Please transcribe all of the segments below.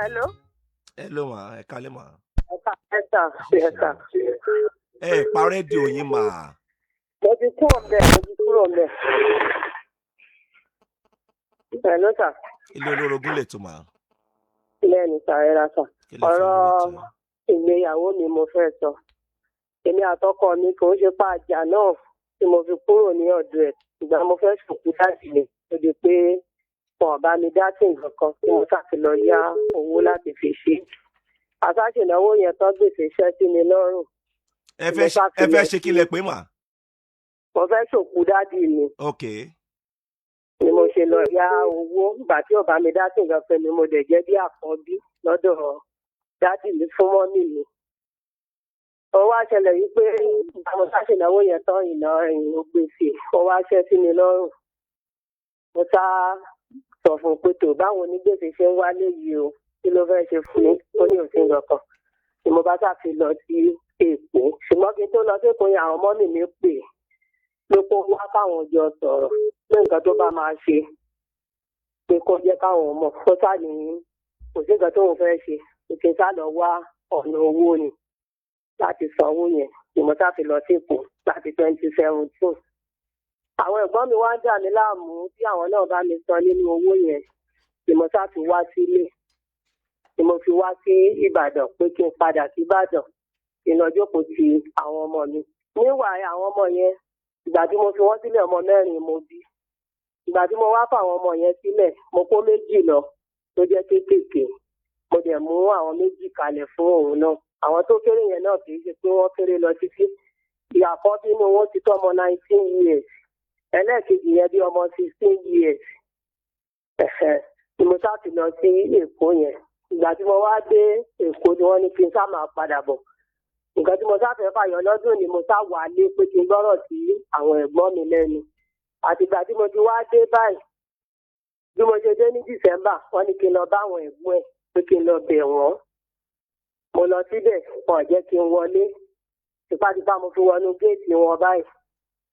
Hello. Hello ma, ẹ kálẹ́ ma. Ẹ sà, ẹ sà. Ẹ pa rédíò yín mà. Mo ti kúrò ńbẹ̀, mo ti kúrò ńbẹ̀. Hello sà. Ilé olórogún lè tó mà. Bẹ́ẹ̀ni sà, ẹ ra sà. Kí lẹ fẹ́ Ọ̀rọ̀ lórí ètò yìí? ìgbéyàwó mi mo fẹ́ sọ. Èmi àtọkọ mi kò ń ṣe pa àjà náà tí mo fi kúrò ní ọ̀dọ̀ ẹ̀. Ìgbà mo fẹ́ ṣòkú láti lè ó di pé wọn ò bá mi dá sí nǹkan kan tí mo sá ti lọ yá owó láti fi ṣe. Àsáṣìnáwó yẹn tán, gbèsè iṣẹ́ sí mi lọ́rùn. Ẹ fẹ́ ẹ fẹ́ ṣe kí lẹ pé mà? Mo fẹ́ ṣòkú dádì mi Ok. ni mo ṣe lọ yá owó. Ìgbà tí ò bá mi dá sí nǹkan kan ni mo dẹ̀ jẹ́ bí àkọ́bí lọ́dọ̀ dádì mi fún mọ́mì mi. Ó wá ṣẹlẹ̀ wípé ìgbà mo ṣàṣìnáwó yẹn tán, ìná ìrìn gbèsè ó wá ṣẹ́ sí mi lọ́rùn. Mo sá sọ fún un pé tó báwọn onígbèsè ṣe ń wálé yìí o, kí ló fẹ́ ṣe fún mi? Ó ní òsín kankan ni. Mo bá ṣàfi lọ sí Èkó, ṣùgbọ́n kí n tó lọ sí Èkó yẹn, àwọn mọ́mì mi pè pé kó wá káwọn jọ sọ̀rọ̀, pé nǹkan tó bá máa ṣe, pé kó jẹ́ káwọn mọ̀. Kó sá ní kò sí nǹkan tóun fẹ́ ṣe, kí n sá lọ wá ọ̀nà owó ni láti sanwó yẹn ni mo sá fi lọ sí Èkó láti 2017. Àwọn ẹ̀gbọ́n mi wá ń dà mí láàmú tí àwọn náà bá mi san nínú owó yẹn ni mo sá fi wá sílé, ni mo fi wá sí Ìbàdàn pé kí n padà sí Ìbàdàn, kí n lọ jókòó ti àwọn ọmọ mi. Níwà àwọn ọmọ yẹn, ìgbà tí mo fi wọ́n sílẹ̀, ọmọ mẹ́rin mo bí. Ìgbà tí mo wá fà àwọn ọmọ yẹn sílẹ̀, mo kó méjì lọ tó jẹ́ kéékèèké, mo dẹ̀ mú àwọn méjì kalẹ̀ fún òun náà. Àwọn tó kéré yẹn náà, kì í ṣe pé wọ́n kéré lọ títí. Ìyàkọ́ bínú wọn ti tó ọmọ 19 years, ẹlẹ́ẹ̀kejì yẹn bí ọmọ 16 years. Ẹ̀hẹ̀, ni mo sáà ti lọ sí Èkó yẹn. Ìgbà tí mo wá dé Èkó ni wọ́n ní kí n sá máa padà bọ̀. Nǹkan tí mo sá fẹ́ fàyọ lọ́dún ni mo sá wà lé pé kí n gbọ́rọ̀ sí àwọn ẹ̀gbọ́n mi lẹ́nu. Àtìgbà tí mo ti wá dé báyìí, bí mo ṣe dé ní December, wọ́n ní kí n lọ bá àwọn ẹ̀gbọ́n ẹ̀, pé kí n lọ bẹ̀ wọ́n. Mo lọ síbẹ̀, wọn ò jẹ́ kí n wọlé. Tipátipá mo fi wọnú géètì wọn báyìí.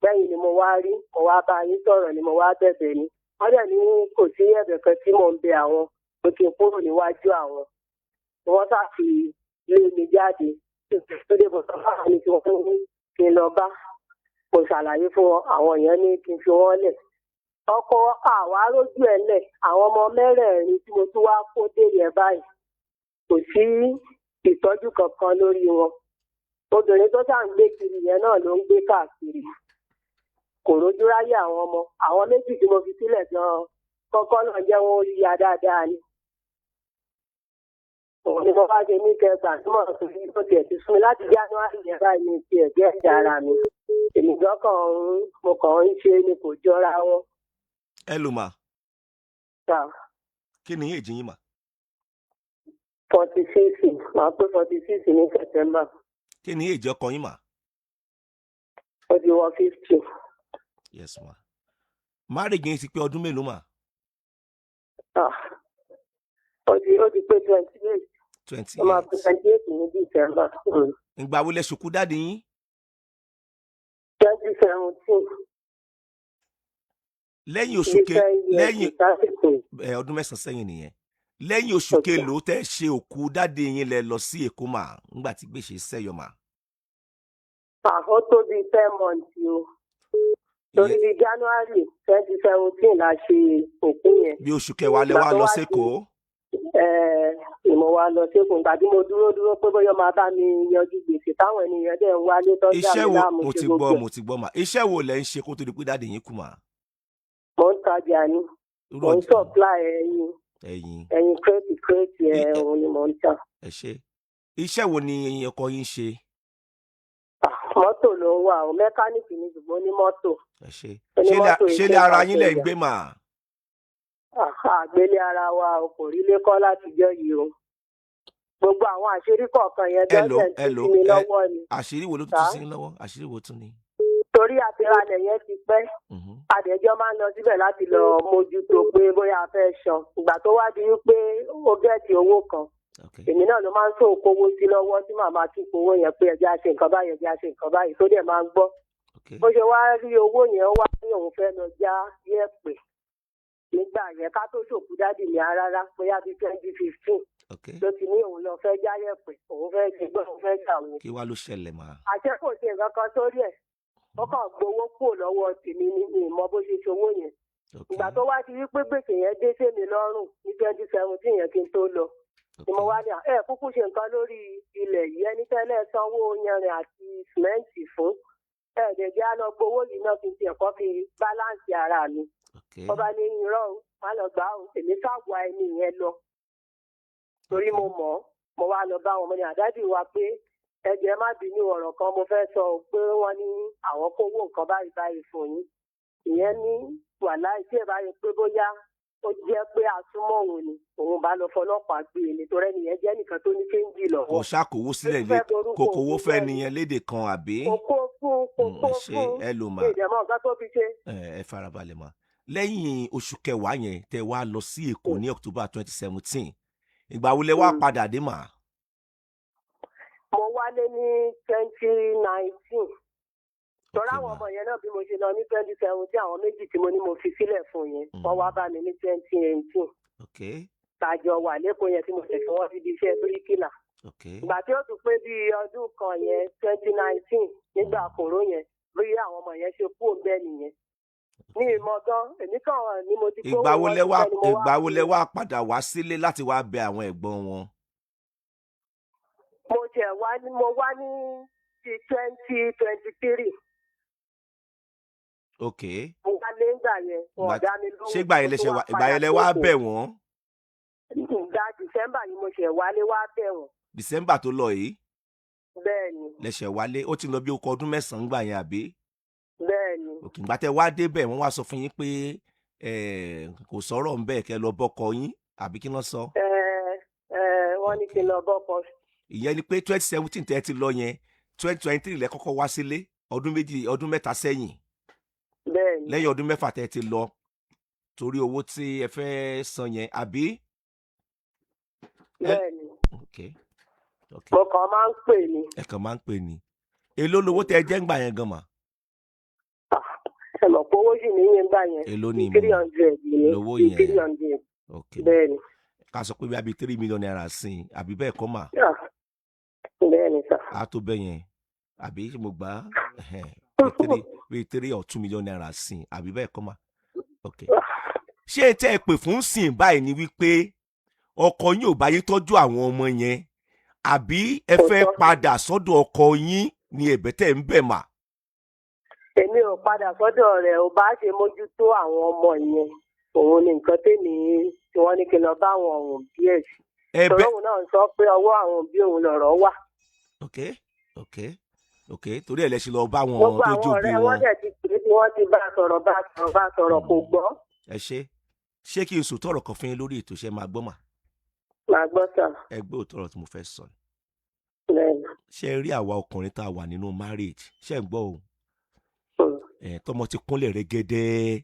Lẹ́yìn ni mo wá rí, mo wá bá yín sọ̀rọ̀ ni mo wá bẹ̀bẹ̀ ni. Wọ́n dẹ̀ ní kò sí ẹ̀bẹ̀ kan tí mò ń bẹ àwọn, pé kí n kúrò níwájú àwọn. Wọ́n sá fi lé mi jáde tó dé bọ̀ sọ́fà ní tí wọ́n ní kí n lọ bá. Mo ṣàlàyé fún wọn, àwọn èèyàn ní kí n fi wọ́n lẹ̀. Ọkọ àwa rójú ẹ̀ lẹ̀. Àwọn ọmọ mẹ́rẹ̀ẹ̀rin tí mo tún wá kó dé yẹn báyìí, kò sí ìtọ́jú kankan lórí wọn. Obìnrin tó ṣà ń gbé kiri yẹn náà ló ń gbé káàkiri, kò rójú ráyè àwọn ọmọ. Àwọn méjì tí mo fi sílẹ̀ gan-an kọ́kọ́ náà jẹ́ wọ́n rí ya dáadáa ni. Òun ni mo bá ṣe ní kẹgbà tí mo sì rí tó tiẹ̀ ti sún mi láti January yẹn báyìí ní tiẹ̀ jẹ́ ẹ̀dá ara mi. Èmi gan kàn ń mo kàn ń ṣe ni, kò jọra wọn. Hello ma. Sà. Kí ni èjì yín mà? 46, màá pé 46 ní September. Kí ni èjì ọkọ yín mà? Ó ti wọ 50. Yes ma. Marriage yín ti pé ọdún mélòó mà? Ah, ó ti pé 28. Twenty Ó máa pé eight. 28 ní December. Ìgbà wo lẹ ṣòkú daddy yín? 2017. Lẹ́yìn oṣù ke lẹ́yìn Lásìkò. Ẹ ọdún 9 sẹ́yìn nìyẹn. Lẹ́yìn oṣù kelòó tẹ́ ṣe òkú daddy yín lẹ lọ sí Èkó mà, ńgbà tí gbèsè sẹ́yọ mà? Àhó tó bíi 10 months o, torí bíi January 2017 la ṣe òkú yẹn. Bí oṣù kẹwàá lẹ Ìgbà wá tó lọ wá di sékòó? Ẹ mo wá lọ sékòó ìgbà tí mo dúró dúró pé bóyá máa bá mi yanjú gbèsè táwọn ènìyàn dẹ̀ ń wálé tó ń dà Iṣẹ́ mí wo láàmú mo ṣe ti gbogbo gbọ́ ẹ̀. Mo ti gbọ́ mà. Iṣẹ́ wo lẹ ń ṣe kó tó di pé daddy yín kú mà? Mo ń tajà ni. Irú Mo ń ọjà supply ẹyin. Ẹyin. Ẹyin crate crate ẹ òun ni mo ń tà. Ẹ ṣe. Iṣẹ́ wo ni ọkọ yín ṣe? Ah, mọ́tò ló ń wà o. Mẹkáníìkì ni, ṣùgbọ́n ó ní mọ́tò. Ẹ ṣe. Ó ní mọ́tò. Ṣé ilé Iṣẹ́ ara yín lẹ ń pàṣẹ. gbé mà? Àgbélé ara wa o, kò rí lé kọ́ látijọ́ yìí o. Gbogbo àwọn àṣírí kọ̀ọ̀kan yẹn Hello. dọ́sẹ̀ ń tú Hello. sí mi Ẹ lọ́wọ́ ni. Àṣírí wo ló tún Sá. sí yín lọ́wọ́? Àṣírí wo tún ni? Torí àtiralẹ̀ yẹn ti pẹ́. Adẹ̀jọ́ máa ń lọ síbẹ̀ láti lọ mójútó pé bóyá a fẹ́ san. Ìgbà tó wá di wípé ó get owó kan, èmi náà ló máa ń sóò kówó sí lọ́wọ́ tí màmá tún kówó yẹn pé ẹjẹ́ á ṣe nǹkan báyìí, ẹjẹ́ á ṣe nǹkan báyìí, tó dẹ̀ máa ń gbọ́. Bó ṣe wá rí owó yẹn, ó wá ní òun fẹ́ lọ já yẹ̀pẹ̀ nígbà yẹn ká tó ṣòkú daddy mi rárá, bóyá bíi 2015. Ok. Ló ti ní òun lọ fẹ́ jáyẹ̀pẹ̀, òun fẹ́ ṣe gbọ́, òun fẹ́ ṣàwọn. Kí wá ló ṣẹlẹ̀ mà? Àṣẹ kò ṣe nǹkan kan sórí ẹ̀, ó kàn gbowó kúrò lọ́wọ́ tèmi ní mi mọ bó ṣe ṣòwò yẹn. Ìgbà tó wá ti rí pé gbèsè yẹn dé sí mi lọ́rùn ní 2017 yẹn kí n tó lọ ni mo wá ní ẹ kúkú ṣe nǹkan lórí ilẹ̀ yìí, ẹni tẹ́lẹ̀ sanwó yanrìn àti sìmẹ́ǹtì fún ẹ dẹ̀jẹ̀ á lọ gbowó yìí náà kí n tiẹ̀ kọ́ fi balance ara mi. Ọba ní irọ́ o, má lọ gbà o, èmi sáwà ẹni yẹn lọ torí mo mọ̀ ọ́. Mo wá lọ bá wọn, mo ní àdádì wa pé ẹ jẹ́ má bínú, ọ̀rọ̀ kan mo fẹ́ sọ o, pé wọ́n ní àwọn kówó nǹkan báyìí báyìí fún yín. Ìyẹn ní wàhálà tí ẹ bá yẹ pé bóyá ó jẹ́ pé àsúnmọ́ òun ni òun bá lọ fọlọ́pàá gbé e nítorí ẹnìyẹn jẹ́ nìkan tó ní kéńjì Kò lọ́wọ́. ṣàkówó sílẹ̀ Ó lé fẹ́ borúkọ kò kówó òun fẹ́ jẹ́ ni. nìyẹn lédè kan àbí? Kò kó fún, kò kó Ẹ ṣe fún. Ẹ lò mà. Ìdẹ̀mọ̀ nǹkan tó fi ṣe. Ẹ farabalẹ̀ mà. Lẹ́yìn oṣù kẹwàá yẹn tẹ wá lọ sí Èkó ní October 2017, ìgbà wo lẹ wá padà dé mà? Mo wálé ní 2019 tọ́lá. Àwọn Ma. ọmọ yẹn náà, bí mo ṣe lọ ní 2017, àwọn méjì tí mo ní mo fi sílẹ̀ fún yẹn, wọ́n wá bá mi ní 2018. Tàjọ wà lẹ́kọ̀ọ́ yẹn tí mo ṣẹ̀ṣẹ̀ wọ́n síbi iṣẹ́ bíríkìlà. Ìgbà tí ó tún pé bí ọdún kan yẹn, 2019, nígbà kòró yẹn, bí àwọn ọmọ yẹn ṣe kú òǹbẹ nìyẹn ní ìmọ̀ gan, èmi kàn ní mo ti Ìgbà wo wọn lẹ wá síbẹ̀ ni mo wá Ìgbà wo lẹ wá padà wá sílé láti wá bẹ àwọn ẹ̀gbọ́n wọn? Mo tiẹ̀ wá ní, mo wá ní ti 2023. Mo wá lé ńgbà yẹn, wọn ò dá mi lóhùn. Ṣé ìgbà yẹn Mo lẹ tún ṣe wá wá ìgbà yẹn padà lẹ wá sóko. bẹ̀ wọ́n? Ìgbà December ni mo ṣẹ̀ wálé wá bẹ̀ wọ́n. December tó lọ yìí? Bẹ́ẹ̀ ni. Lẹ ṣẹ̀ wálé. Ó ti lọ bí okò ọdún 9 gbà yẹn, àbí? Bẹ́ẹ̀ ni. Ok, ìgbà tẹ wá débẹ̀, wọ́n wá sọ fún yín pé kò sọ̀rọ̀ ń bẹ̀, kẹ́ lọ bọ́kọ yín, àbí kí wọ́n sọ? Ẹ ẹ, wọ́n ní kí n lọ bọ́kọ. Ìyẹn ni pé 2017 tẹ́ ti lọ yẹn, 2023 lẹ kọ́kọ́ wá sílé, ọdún 2, ọdún 3 sẹ́yìn. Bẹ́ẹ̀ ni. Lẹ́yìn ọdún 6 tẹ́ ti lọ torí owó tí ẹ fẹ́ san yẹn, àbí? Bẹ́ẹ̀ ni. Ok. Mo kàn máa ń pè ní. Ẹ kàn máa ń pè ní. Èló lowó tẹ́ ẹ jẹ́ ń gbà yẹn gan mà? Ẹ mọ̀ pé owó sì níyẹn gbà yẹn. Èló ni? 300 ní. Lówó Bíi yẹn. 300. Bẹ́ẹ̀ ni. Ká sọ pé bí i ₦3 million sí i, àbí bẹ́ẹ̀ kọ́ mà? Ah, bẹ́ẹ̀ ni sà. Á tó bẹ́ẹ̀ yẹn, àbí mo gbà á? Ẹhẹ́n, bíi ₦3 or ₦2 million sí i, àbí bẹ́ẹ̀ kọ́ mà? Ok, ṣé tẹ́ ẹ pè fún sìn báyìí ni wípé ọkọ yín ò bá yín tọ́jú àwọn ọmọ yẹn, àbí ẹ Kò fẹ́ tọ́. padà sọ́dọ̀ ọkọ yín ni ẹ̀bẹ̀ tẹ́ ń bẹ̀ mà? Èmi ò padà sọ́dọ̀ rẹ̀. Ò bá ṣe mójútó àwọn ọmọ yẹn, òun ni nǹkan tèmi tí wọ́n ní kí n lọ bá àwọn òbí ẹ̀ sí. Ẹ̀bẹ̀. Tọ́lọ́ òun náà ń sọ pé ọwọ́ àwọn òbí òun lọ̀rọ̀ wà. Ok, torí ẹ̀ lẹ ṣe lọ bá wọn Gbogbo tó àwọn jòbí ọ̀rẹ́ wọn wọn. dẹ̀ ti pè é tí wọ́n ti bá a sọ̀rọ̀, bá a sọ̀rọ̀, bá a sọ̀rọ̀, kò gbọ́. Ẹ ṣe, ṣé kí n sòótọ́ ọ̀rọ̀ kan fún yín lórí ètò iṣẹ́ máa gbọ́ mà? Màá gbọ́ sà. Ẹ gbé òótọ́ ọ̀rọ̀ tí mo fẹ́ sọ. Bẹ́ẹ̀ni. Ṣé ẹ rí àwa ọkùnrin tá a wà nínú marriage, ṣé ẹ ń gbọ́ o? Ẹ tọmọ ti kúnlẹ̀ rẹ́gẹ́dẹ́,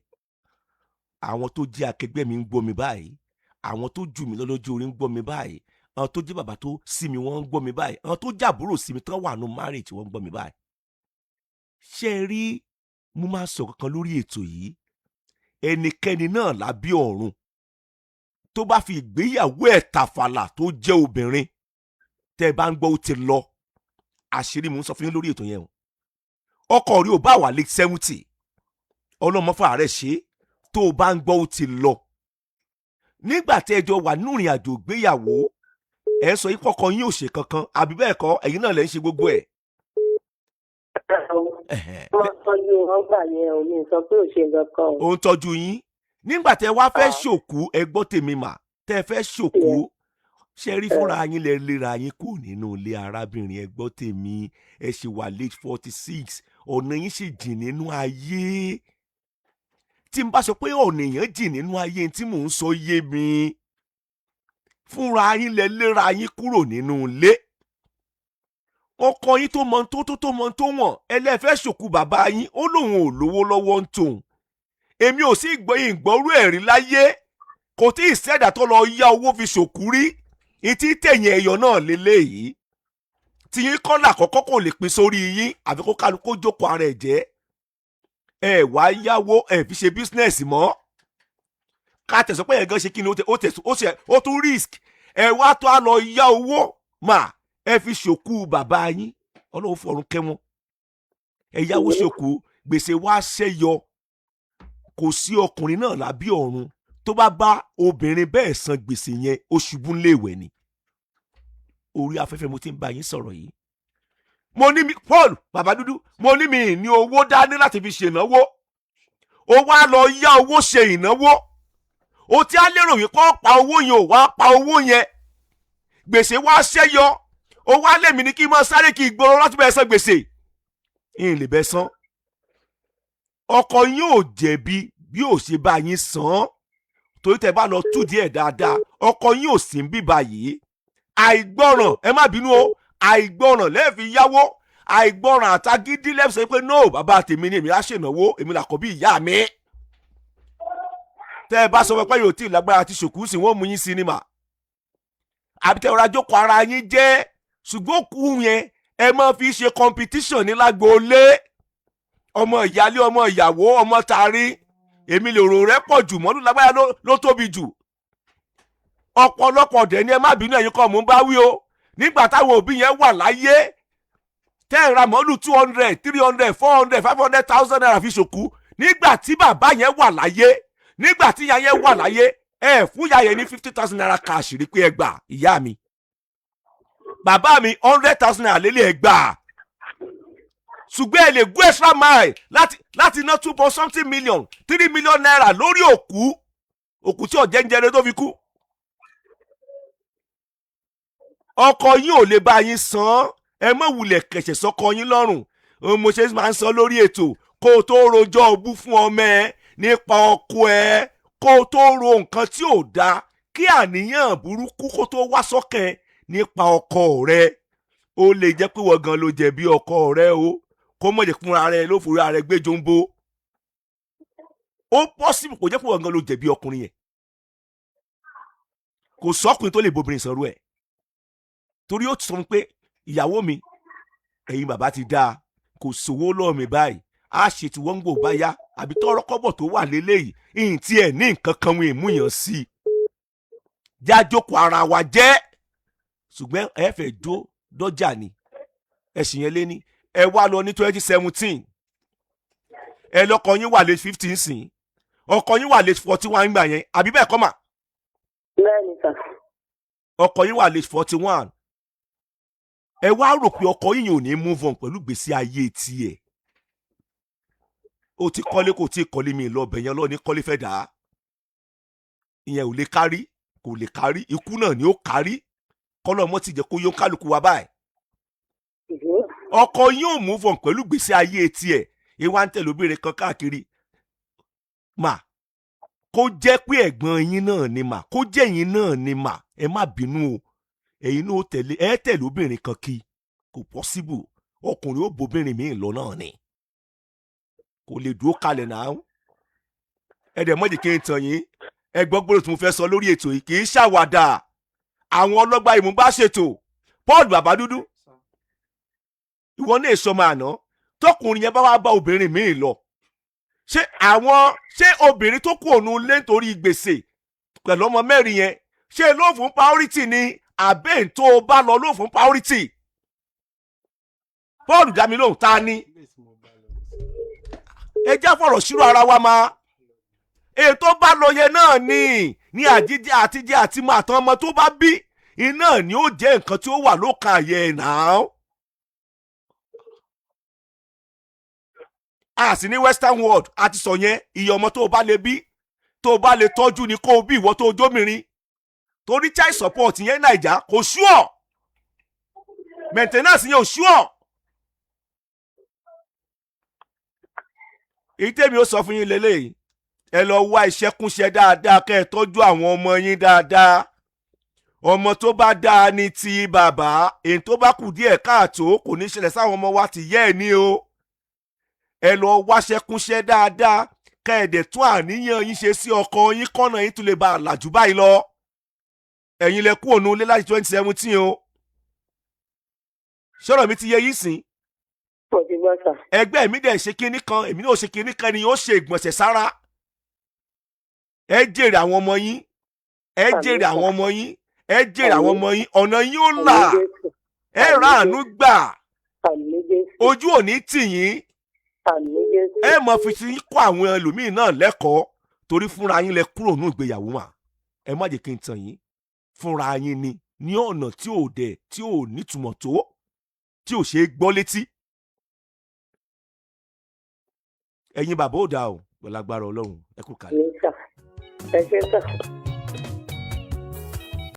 àwọn tó jẹ́ akẹgbẹ́ mi ń gbọ́ mi báyìí, àwọn tó jù mí lọ lójú orí ń gbọ́ mi báyìí, àwọn tó jẹ́ bàbá tó sí mi wọ́n ń gbọ́ mi báyìí, àwọn tó jàbúrò sí mi tán wà nínú marriage wọ́n ń gbọ́ mi báyìí. Ṣé ẹ rí, mo máa sọ kankan lórí ètò yìí, ẹnikẹ́ni náà lábẹ́ ọ̀run tó bá fi ìgbéyàwó ẹ̀ tàfàlà tó jẹ́ obìnrin, tẹ́ ẹ bá ń gbọ́ ó ti lọ, àṣírí mo ń sọ fún yín lórí ètò yẹn o. Ọkọ rí o bá wà late 70, ọlọ́mọ fàárẹ̀ ṣe, tó o bá ń gbọ́ ó ti lọ. Nígbà tí ẹ jọ wà nínú ìrìn àjò ìgbéyàwó, ẹ ń sọ yín kọ́kọ́ yín ò ṣe kankan, àbí bẹ́ẹ̀ kọ́? Ẹ̀yin náà lẹ́ ń ṣe gbogbo ẹ̀. Wọ́n tọ́jú wọn gbà yẹn ò ní sọ pé ò ṣe nǹkan kan o. Ó ń tọ́jú yín. Nígbà tẹ wá fẹ́ ṣòkú, ẹ gbọ́ tèmi mà, tẹ fẹ́ ṣòkú, ṣe rí fúnra yín lẹ lera yín kù nínú ilé arábìnrin. Ẹ gbọ́ tèmi, ẹ ṣì wà late 46, ọ̀nà yín sì jìn nínú ayé. Tí n bá sọ pé ọ̀nà èèyàn jìn nínú ayé, tí mò ń sọ yé mi. Fúnra yín lẹ lera yín kúrò nínú ilé ọkọ yín tó mọ tó tó tó mọ tó wọ̀n. Ẹlẹ́fẹ́ ṣòkú bàbá yín, ó lóun ò lówó lọ́wọ́ ń tòun. Èmi ò sì gbọ́ ìgbọ́rú ẹ̀rí láyé, kò tí ì sẹ́dà tó lọ yá owó fi ṣòkú rí. Ìtí tẹ̀yìn ẹ̀yọ̀ náà lélẹ́yìí tí yín kọ́là àkọ́kọ́ kò lè pín sórí yín, àfi kó kálukú jókòó ara ẹ̀ jẹ́. Ẹ wá yáwó, ẹ fi ṣe business mọ́. Ká tẹ̀sán pé ẹ̀ gan ṣe kí ni, ó tẹ̀ ó tún risk. Ẹ wá tó a lọ yá owó mà, ẹ fi ṣòkú bàbá yín, Ọlọ́run fọ̀run kẹ́ wọn. Ẹ yáwó ṣòkú, gbèsè wá ṣẹ́yọ. Kò sí ọkùnrin náà lábí ọ̀run tó bá bá obìnrin bẹ́ẹ̀ san gbèsè yẹn, ó ṣubú ńléèwẹ̀ ni. Orí afẹ́fẹ́ mo ti ń bá yín sọ̀rọ̀ yìí. Mo ní mi, Paul Bàbá Dúdú, mo ní mi ní owó dání láti fi ṣènáwó. Ó wá lọ yá owó ṣe ìnáwó. Ó ti á lérò wípé ó pa owó yẹn, ò wá pa owó yẹn, gbèsè wá ṣẹ́yọ. Ó wá lèmi ní kí n máa sáré kí ìgboro láti bẹ́ẹ̀ san gbèsè. Yín lè bẹ́ san. Ọkọ yín ò jẹ̀bi bí ò ṣe bá yín san án, torí tẹ́ bá lọ tú díẹ̀ dáadáa, ọkọ yín ò sí ń bíbá yìí. Àìgbọràn, ẹ má bínú o, àìgbọràn lẹ́ẹ̀fi yáwó, àìgbọràn àtagídí lẹ́ẹ̀fi sọ pé no, bàbá tèmi ni, èmi á ṣènáwó, èmi làkọ́bí ìyá mi. Tẹ́ ẹ bá sọ pé yóò tí ì lágbára àti ṣòkú sí, wọ́n mú yín sinimá àbí tẹ́ ọ̀rọ̀ àjókòó ara yín jẹ́. Ṣùgbọ́n òkú yẹn, ẹ máa fi ṣe competition ní lágboolé, ọmọ ìyálé, ọmọ ìyàwó, ọmọ tàrí, èmi lè rò rẹ pọ̀ jù mọ́lú lágbára ló tóbi jù. Ọ̀pọ̀lọpọ̀ dẹ̀ ni, ẹ má bínú, ẹ̀yin kan mò ń bá wí o. Nígbà táwọn òbí yẹn wà láyé, tẹ́ ẹ̀ ra mọ́lù 200, 300, 400, 500,000 naira fi ṣòkú, nígbà tí bàbá yẹn wà láyé, nígbà tí ìyá yẹn wà láyé, ẹ fún ìyá yẹn ní 50,000 naira cash rí pé ẹ gbà, ìyá mi, bàbá mi, 100,000 naira lélẹ̀, ẹ gbà. Ṣùgbọ́n ẹ lè go extra mile láti ná two point something million, 3 million naira lórí òkú, òkú tí ọ̀jẹ̀ ń jẹrẹ tó fi kú. Ọkọ yín ò lè bá yín san án. Ẹ má wulẹ̀ kẹ̀ṣẹ̀ sọkọ yín lọ́rùn. Ohun mo ṣe máa ń sọ lórí ètò, kó o tó rojọ́ ọbú fún ọmọ ẹ nípa ọkọ ẹ, kó o tó ro nǹkan tí ò dáa, kí àníyàn burúkú kó tó wá sọ́kàn ẹ nípa ọkọ rẹ, ó lè jẹ́ pé wọ́n gan ló jẹ̀bi ọkọ rẹ o. Kó mọ̀ jẹ́ fúnra rẹ ló forí ara rẹ gbé jombo. Ó possible kò jẹ́ pé wọ́n gan ló jẹ̀bi ọkùnrin yẹn. Kò sọ́kùnrin tó lè bobìnrin sọ̀rọ̀ ẹ̀, torí ó ti sọ fún pé ìyàwó mi, ẹ̀yin bàbá ti dáa, kò sówó lọ́ọ̀ mi báyìí, á ṣe tí wọ́n ń gbò báyá àbí tọ́rọ́ kọ́bọ̀ tó wà lélẹ́yìí, ìyìn tí ẹ̀ ní nǹkan kan wọn èmúyàn sí i, jájókòó ara wa jẹ́. Ṣùgbọ́n ẹ fẹ́ jó dọ́jà ni ẹ̀sìn yẹn lé ní. Ẹ wá lọ ní 2017, ẹ lọ́kọ yín wà lé 15 sìn, ọkọ yín wà lé 41 gbà yẹn, àbí bẹ́ẹ̀ kọ́ mà? Bẹ́ẹ̀ni sà. Ọkọ yín wà lé 41. Ẹ wá rò pé ọkọ yín ò ní move on pẹ̀lú gbèsè ayé tiẹ̀. Ó ti kọ́lé, kò tí ì kọ́lé, mi lọ bẹ̀yẹn lọ ní kọ́lé fẹ́ dà á. Ìyẹn ò lè kárí, kò lè kárí, ikú náà ni ó kárí. Kọ́lọ́ mọ́ ti jẹ́ kó yó kálukú wa báyìí. Ọkọ yín ò move on pẹ̀lú gbèsè ayé tiẹ̀, ìwà ń tẹ̀lé obìnrin kan káàkiri mà. Kó jẹ́ pé ẹ̀gbọ́n yín náà ni mà, kó jẹ́ yín náà ni mà, ẹ má bínú o, ẹ̀yin náà ó tẹ̀lé, ẹ tẹ̀lé obìnrin kan kí. Kò possible. Ọkùnrin ó bobìnrin míì lọ náà ni, kò lè dúró kalẹ̀ náà. Ẹ dẹ̀ mọ́jì kí n tàn yín. Ẹ gbọ́ gbọ́dọ̀ tí mo fẹ́ sọ lórí ètò yìí, kì í ṣàwàdà. Àwọn ọlọ́gbà ìmú bá ṣètò. Paul Bàbá Dúdú, ìwọ ní èso máa ná. Tọkùnrin yẹn bá wá bá obìnrin míì lọ, ṣé àwọn, ṣé obìnrin tó kú òun lé nítorí gbèsè pẹ̀lú ọmọ mẹ́rin yẹn, ṣé ló fún priority ni, àbẹ́ tó o bá lọ ló fún priority? Paul, dá mi lóhùn, ta ni? Ẹ já fọ̀rọ̀ ṣírò ara wa máa. Ètò bá lọ yẹn náà ni ní àjíjẹ àtijẹ àti máa tán, ọmọ tó bá bí iná ni ó jẹ́ nǹkan tí ó wà lókàn àyẹ̀ ẹ̀ náà. A sì ní western world a ti sọ yẹn. Iye ọmọ tó o bá lè bí, tó o bá lè tọ́jú ni kó o bí, ìwọ tó o jómìnrin, torí child support yẹn Naija kò sure, maintenance yẹn ò sure. Èyí tèmi ó sọ fún yín lélẹ́yìí, ẹ lọ wá iṣẹ́ kúnṣẹ́ dáadáa, kẹ́ ẹ tọ́jú àwọn ọmọ yín dáadáa. Ọmọ tó bá dáa ní ti bàbá, èyí tó bá kù díẹ̀ káàtó kò ní ṣẹlẹ̀ sáwọn ọmọ wa ti yẹ́ ẹ̀ ní o. Ẹ lọ wáṣẹ́ kúnṣẹ́ dáadáa, kẹ́ ẹ dẹ̀ tún àníyàn yín ṣe sí ọkọ yín, kọ́nà yín tún lè bá a làjú báyìí lọ. Ẹ̀yin lẹ kú òun lé láti 2017 o. Ṣọ́rọ̀ mi ti yé yín sìn? Mo ti gbọ́ sà. Ẹgbẹ́ mi dẹ̀ ṣe kinní kan, èmi náà ṣe kinní kan ni yóò ṣe ìgbọ̀nsẹ̀ sára. Ẹ jèrè àwọn ọmọ yín, ẹ jèrè àwọn ọmọ yín. Ẹ jèrè àwọn Àmín. ọmọ yín, ọ̀nà yín ó là. Àmín Jésù. Ẹ Àmín. ráàánú gbà. Àmín Jésù. Ojú ò ní tì yín. Àmín Jésù. Ẹ mọ fi sí kọ́ àwọn ẹlòmíín náà lẹ́kọ̀ọ́, torí fúnra yín lẹ kúrò nínú ìgbéyàwó mà. Ẹ má jẹ́ kí n tàn yín, fúnra yín ni, ní ọ̀nà tí ò dẹ̀, tí ò nítumọ̀ tó, tí ò ṣeé gbọ́ létí. Ẹ̀yin bàbá ò dáa o, pẹ̀lú agbára Ọlọ́run. Ẹ kú kalẹ̀. Àmín sà. Ẹ ṣé sà.